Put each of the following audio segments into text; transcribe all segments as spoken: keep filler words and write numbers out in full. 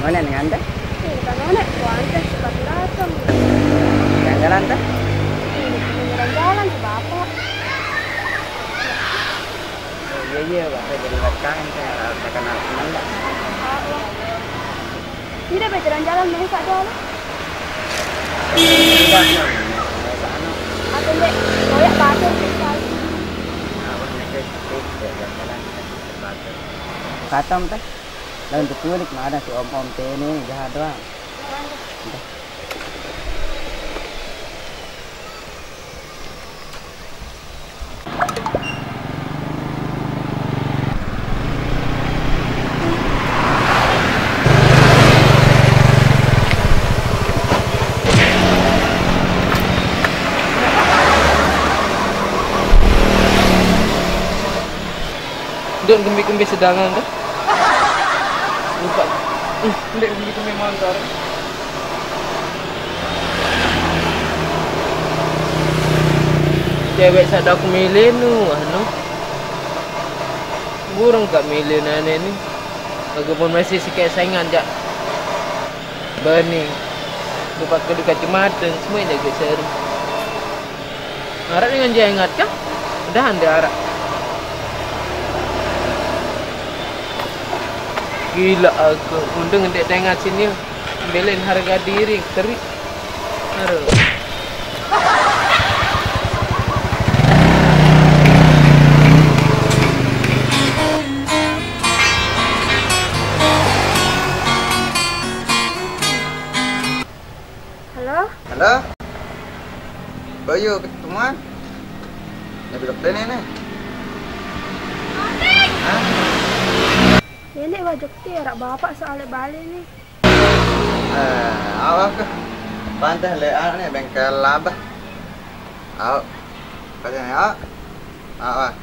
Mana dengan teh? Eh, kan mana? Kuantes, suka datang. Jalan-jalan teh? Eh, jalan-jalan ke bapak. Oh, iya, iya, bapak jadi lewat kangen teh, harus kenal teman lah. Tidak, Be, jalan-jalan, main sak doang. Tidak, Bang. Atau, Be, koyak batur sekali. Katam teh, lain diculik mana si om-om tene jahat doang. Udah. Dek kembe-kembe sedangan dah. Lupa. Hmm, dek kembe-kembe motor. Cewek sadok milih nu, anu. Burung gak milih nane ni. Lagipun masih sikek saingan jak. Bani. Lupa kudu kacamata, semua jaga seru. Arak dengan dia ingat kan? Udahan dia arak. Gila aku, untung dia tengah sini. Belain harga diri, teri. Aduh. Halo? Halo? Bayu ketemuan? Ini duduk deh nih, nih. Hah? Ini wajok ti arak bapak soalnya balik nih. Eh, awak ke. Panteh le anak nih bengkel labah. Awak. Katanya, awak. Awak.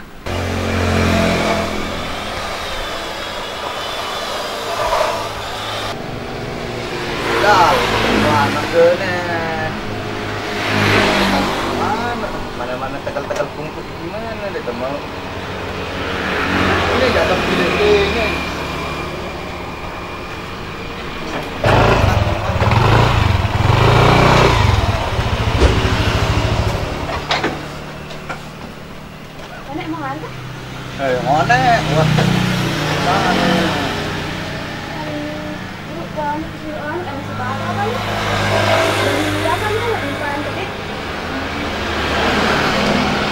Dah, mana kene? Mana, mana-mana tegal-tegal pungkut gimana dia teman? Ini gak terpilih ini. Nenek mau ngantar? Eh, ngonek, wah. Mana? Aduh, bu, kamu suruh anu, kan si bapak kan? Dari apa nih, anak perempuan tadi?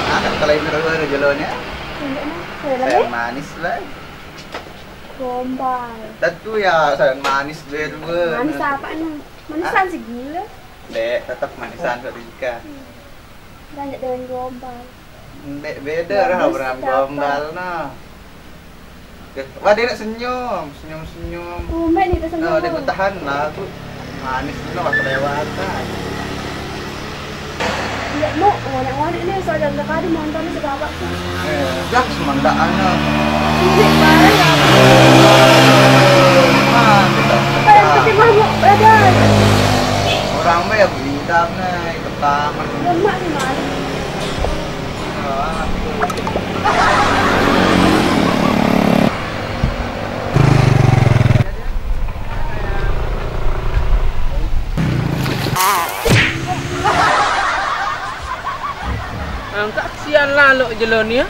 Anak kalau ini baru jalonya. Enggak, nah. Saya manis lah. Gombal. Tentu ya, saya manis berdua. Manis apa nih? Manisan sih gila. Dek, tetap manisan kok Rika. Hmm. Banyak dengan gombal. Ndek beda lah orang gombal no. Wah, dia nak senyum, senyum-senyum. Tumben itu senyum. Oh, dia bertahan lah, aku manis no, kelewatan. Iya, mau ngonek-ngonek nih, soal jam tadi motor nih sebabak. Eh, dah semandaan no. Ini parah ya. Mantap. Kayak peti mah mau badan. Orang be aku idam nih, ikut taman. Lemak nih, Mas. Angkat sial lalok jelo ni, ya.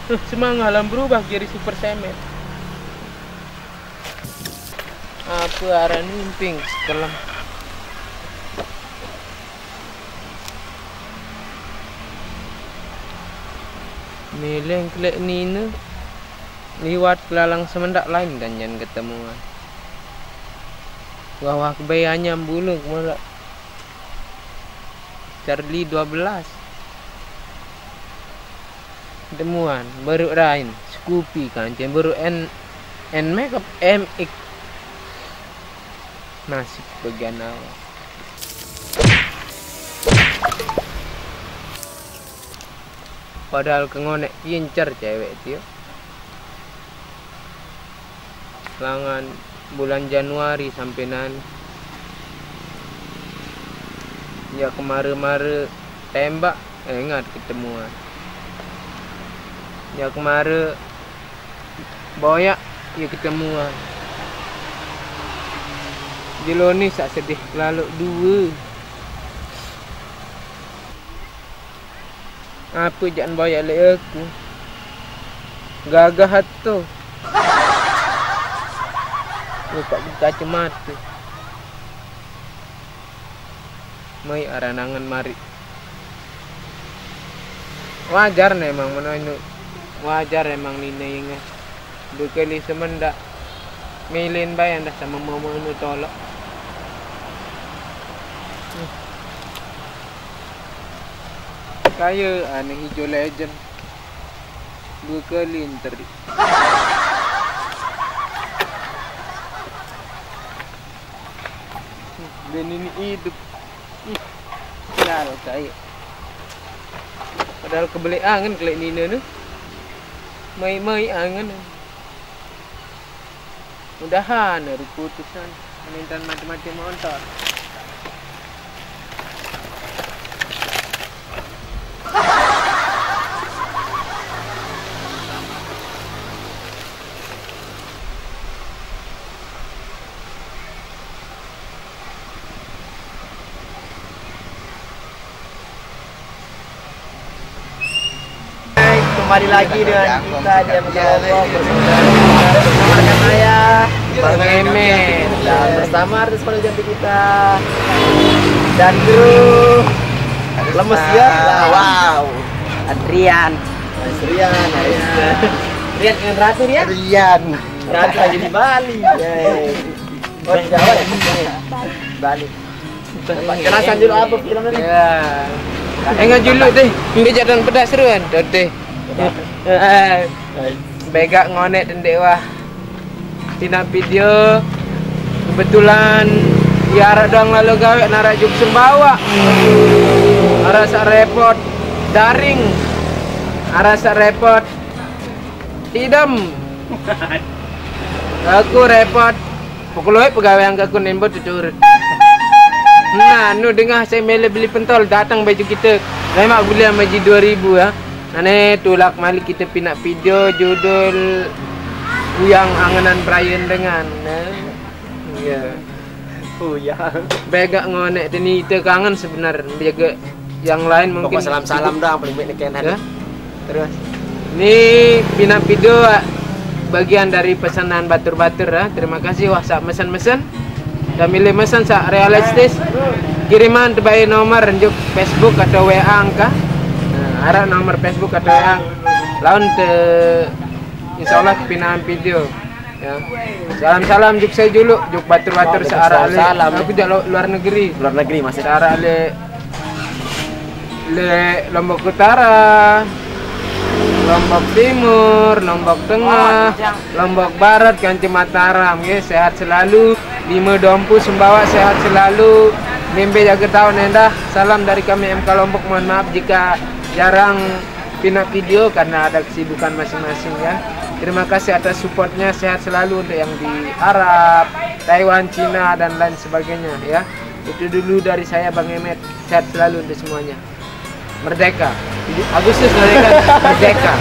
Huh, semanga lam berubah jadi super semen. Apa aran ni emping sekelam. Meleng kelek nina liwat kelalang semendak lain kan jan ketemuan. Wah, wah, kebayanya bulung kemana. Charlie dua belas. Temuan, baru rain, Scoopy kancen, baru N, N Max apa M X. Nasib bagian awak. Padahal kengonek pincer cewek itu, ya. Selangan bulan Januari sampai nan. Ya kemare-mare tembak, eh, ingat ketemuan. Ya kemare boyak, ya ketemuan. Jelo ni sak sedih kelalo due. Ape jak bayak lek aku? Gagah ato. Lupa buka kacamata. Mai aranangan mari. Wajar ne emang menono. Wajar emang nine inge. Dua kali semendak. Milin bae dah sama mama nu tolak. Kaya aneh hijau legend. Dua kali enteri. Dan ini hidup. Ih, sial, kayak. Padahal kebeli angen kelek nina tu. Mai-mai angen. Mudahan hari putusan. Minta mati-mati motor. Hai, kembali lagi dengan kita di M K Lombok bersama, bersama rekan saya, Bang Emet, dan bersama artis paling cantik kita dan kru. Lemes ya? Wow. Adrian. Adrian, Adrian. Rian yang ratu, Rian. Rian. Ratu lagi di Bali. Yeay. Oh, di Jawa ya? Bali. Jelasan dulu apa filmnya nih? Ya. Eh, ngajuluk deh. Mbe jatan pedas seruan. Dodeh. Eh, begak ngonek dendek wah. Tina video kebetulan ya arak doang lalu gawe narak juk sembawa. Arak sak repot daring. Arak sak repot idem. Aku repot. Pokoknya pegawai angka aku nembo tutur. Nah, nu dengah saya mele beli pentol, datang baju kita. Memang beli sama ji dua ribu ya. Ane tulak malik kita pinak video judul Uyang Angenan Brian dengan. Nah, iya. Uyang. Begak ngonek teni ite kangen sebenar. Begak yang lain mungkin. Pokok salam-salam dong, paling baik ni Ken. Ya? Terus. Ni pinak video, ah, bagian dari pesanan batur-batur, ah. Terima kasih wah sak mesen-mesen. Kami le mesen sak realistis. Kiriman tebai nomor njuk Facebook atau W A angka. Nah, arak nomor Facebook atau W A. Laun te insyaallah pinaan video. Ya. Salam-salam juk saya juluk, juk batur-batur searah le. Salam. Aku jak lu-, luar negeri. Luar negeri masih. Searah le, le Lombok Utara, Lombok Timur, Lombok Tengah, Lombok Barat, kanci Mataram, ya, sehat selalu. Lima dompu sembawa sehat selalu. Nembe jaga tahun endah. Salam dari kami M K Lombok. Mohon maaf jika jarang pinak video karena ada kesibukan masing-masing ya. Terima kasih atas supportnya, sehat selalu untuk yang di Arab, Taiwan, Cina dan lain sebagainya ya. Itu dulu dari saya Bang Emet, sehat selalu untuk semuanya. Merdeka. Agustus merdeka, merdeka.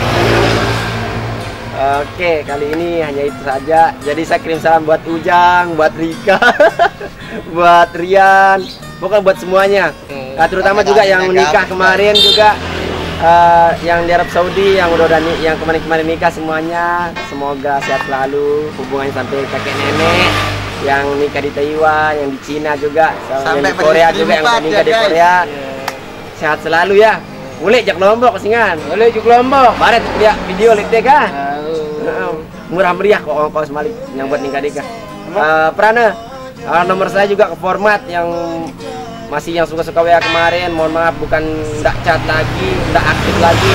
Oke, kali ini hanya itu saja. Jadi saya kirim salam buat Ujang, buat Rika, buat Rian, pokoknya buat semuanya. Nah, terutama juga yang nikah kemarin juga, eh, yang di Arab Saudi, yang udah, udah ni-, yang kemarin-kemarin nikah semuanya, semoga sehat selalu, hubungannya sampai kakek nenek, yang nikah di Taiwan, yang di Cina juga, yang di Korea juga, yang udah nikah di Korea. Sehat selalu ya. Boleh jak Lombok singan. Boleh juk Lombok. Baret lihat video lihat deh kah? Tahu. Heeh. Murah meriah kok ongkos malik yang buat nikah nikah. Eh, Prana, eh, nomor saya juga ke format yang masih yang suka-suka W A kemarin, mohon maaf bukan ndak chat lagi, ndak aktif lagi.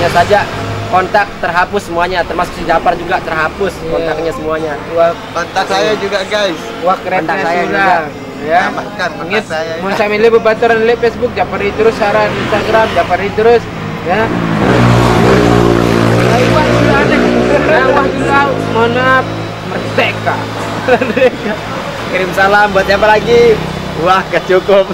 Hanya saja kontak terhapus semuanya, termasuk si Japar juga terhapus kontaknya semuanya. Wah, kontak saya juga, guys. Wah, keren saya juga. Ya. Tambahkan kontak saya. Mun sambil bebaturan le Facebook, Japar terus, saran Instagram, Japar terus. Ya. Ayo, Wah, dulu aneh. Nah, Wah, dulu, au. Mohon maaf. Merdeka. Kirim salam buat siapa lagi? Wah, kecukup.